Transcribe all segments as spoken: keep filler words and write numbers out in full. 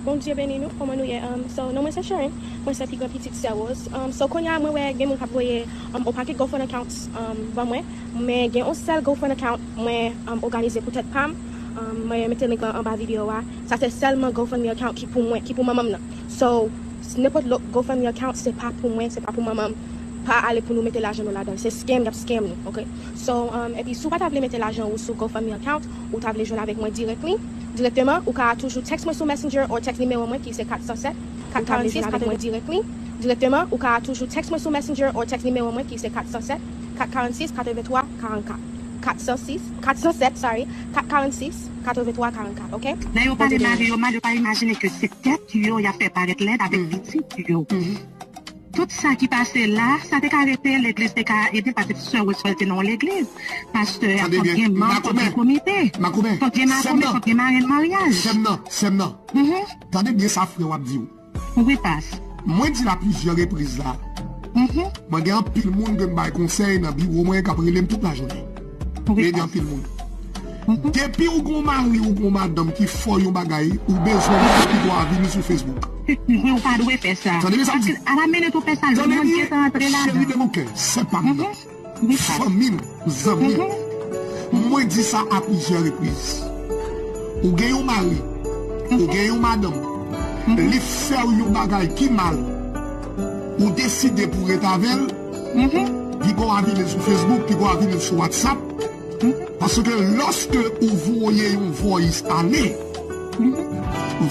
Bondye beni nou, kòman nou ye? Um, so, non mwen se Sharon, mwen se pi gran pitit sè Rose. Um, so, kounye a mwen wè gen moun k ap voye um, on pakèt GoFund accounts um, ban mwen, men gen on sèl GoFund account mwen um, òganize pou tèt pa m. Um, mwen mete link lan anba videyo a. Sa se sèlman GoFundMe account ki pou mwen, ki pou manman m nan. So, s- nenpòt lòt GoFundMe account, se pa pou mwen, se pa pou manman m. Pa ale pou nou mete lajan nou ladan l. Se scam, y ap scam nou, ok? So, um, epi si w pa ta vle mete lajan ou sou GoFundMe account, ou ta vle jwenn avèk mwen directly, dirèkteman, ou ka toujou text mwen sou Messenger or text nimewo mwen ki se kat san sèt, kat ka vle jwenn avèk mwen directly, dirèkteman, ou ka toujou text mwen sou Messenger or text nimewo mwen ki se kat san sèt, kat karannsis, katrevenntwa, karannkat. kat san sis, kat san sèt, sorry, kat karannsis, katrevenntwa, karannkat, ok? Lè yo pale mare yo mal, yo pa imajine ke se tèt yo y ap fè parèt lèd avèk pitit yo. Tout sa ki pase la, sa te ka rete, legliz te ka ede, paske sè Rose fè l te nan yon legliz. Pastè a, fòk gen manm, fòk gen komite. Fòk gen makomen, fòk gen marenn maryaj. Sè m nan, sè m nan. Tande byen sa frè w ap di w. Wi, pas. Mwen di l a plizyè repriz la. Mwen gen anpil moun ke m bay konsèy nan biwo mwen k ap rele m tout lajounen. Wi, gen anpil moun. Depi ou gon mari ou gon madanm ki fè w yon bagay, ou bezwen li pou w avili sou Facebook. Wi, ou pa dwe fè sa. Tande byen sa m di. Paske a la minit ou fè sa, lòt moun gentan antre ladan. Cheri de mon cœur, sè pa m nan. Fanmi m, zanmi m. Mwen di sa a plizyè repriz. Ou gen yon mari, ou gen yon madanm, li fè w yon bagay ki mal, ou deside pou w ret avè l, piga w avili l sou Facebook, piga w avili l sou WhatsApp, paske lòske ou voye yon voice ale,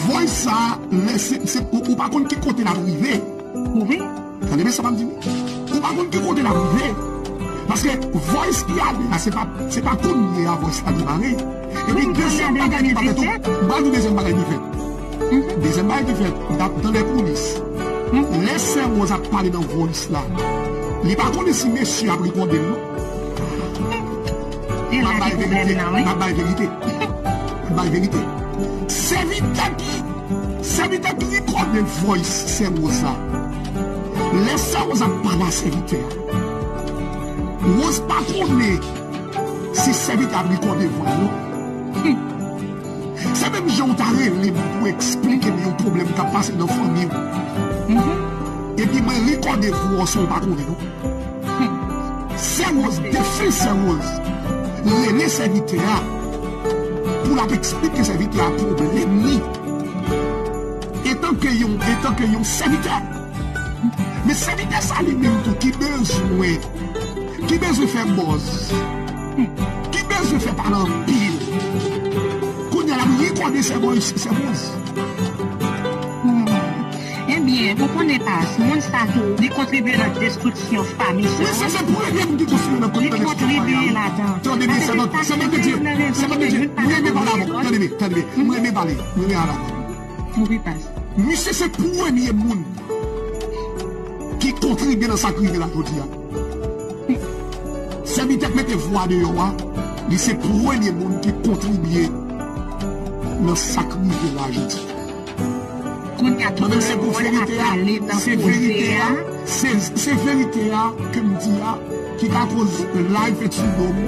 voice sa a, lè se, se, ou, ou pa konn ki kote l ap rive. Tande byen sa m ap di nou. Ou pa konn ki kote l ap rive. Paske voice ki ale la, se pa, se pa kounye a voice la demare. Epi dezyèm bagay ki pa fèt tou, m pral di dezyèm bagay ki fèt. Dezyèm bagay ki fèt, dap dans les coulisses. Lè sè Rose ap pale nan voice la, li pa konnen si mesye ap rekòde l non. M ap bay verite, m ap bay verite. M ap bay verite. Sèvitè ki Sèvitè ki rekòde voice sè Rose la. Lè sè Rose ap pale a sèvitè a, Rose pa konnen si sèvitè ap rekòde vwa l non. Se menm jan w ta rele m pou w eksplike m yon pwoblèm k ap pase nan fanmi w. Epi mwen rekòde vwa w san w pa konnen non. Sè Rose, defen sè Rose, rele sèvitè a pou l ap eksplike sèvitè a pwoblèm li. Etanke yon, etanke yon sèvitè. Men sèvitè sa li menm tou ki bezwen, ki bezwen fè buzz, ki bezwen fè pale anpil. Kounye a l ap rekòde sè Rose, sè Rose. Ebyen, ou konnen pas, moun sa tou, li kontribye nan destriksyon fanmi sa. Mesye se premye moun ki kontribye nan destriksyon fanmi an. Li kontribye ladan. Tande byen, sèvant, sèvant de Dye, sèvant de Dye, mwen renmen pale avè w. Tande byen, tande byen, mwen renmen pale, mwen renmen pale avè w. Wi, pas. Misye se premye moun ki kontribye nan sa k rive la jodi a. Sèvitè k mete vwa deyò a, li se premye moun ki kontribye nan sa k rive la jodi. Kounye a tout moun ap pale nan koze a. Se verite a, se, se verite a ke m di a, ki ka koz live fèt sou do m,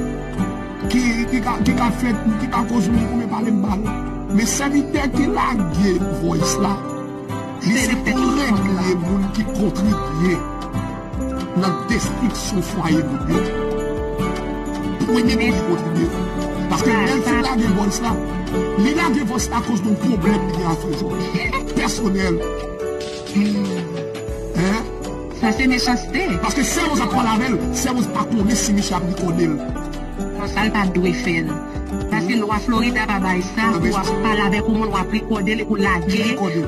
ki, ki ka, ki ka fèt, ki ka koz moun koumen pale m mal. Men sèvitè ki lage voice la, li se premye moun ki kontribye nan destriksyon fwaye moun yo. Premye moun ki kontribye. Paske lè l fin lage voice la, li lage voice la akoz de yon pwoblèm li gen a Frè Jòj. Pèsonèl. Hein? Sa se mechanste. Paske sè Rose ap pale avè l, sè Rose pa konnen si misye ap rekòde l. Non, sa l pa dwe fè l. Paske lwa Florida pa bay sa pou w ap pale avèk yon moun, w ap rekòde l epi w lage odyo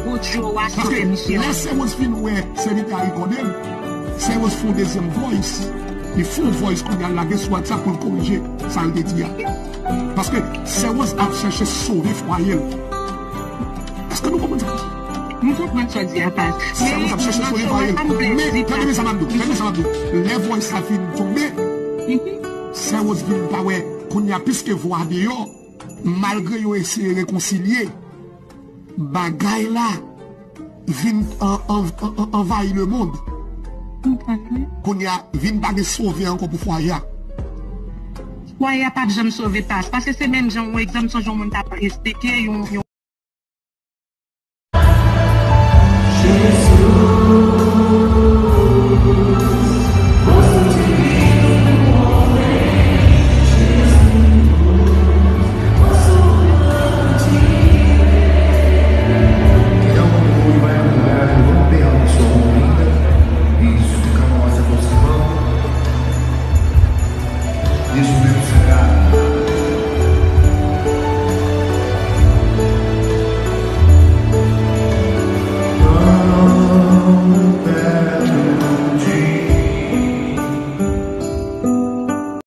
a sou misye. Paske lè sè Rose fin wè sèvitè a rekòde l, sè Rose fè yon dezyèm voice. Li fè yon voice kounye a l lage sou WhatsApp pou l korije sa l te di a. Paske sè Rose ap chèche sove fwaye l. Èske nou konprann sa m di? M konprann sa w di a, pas. Sè Rose ap chèche sove fwaye l. Men, tande byen sa m ap di w, tande byen sa m ap di w. Lè voice sa fin tonbe, sè Rose vin pa wè, kounye a, piske vwa a deyò, malgre yo eseye rekonsilye, bagay la vin an, an, an, an, anvayi lemonn. Kounye a, vin pa gen sove ankò pou fwaye a. Fwaye a p ap janm sove, pas. Paske se menm jan, yon egzanp, sonje yon moun t ap esplike, yon, yon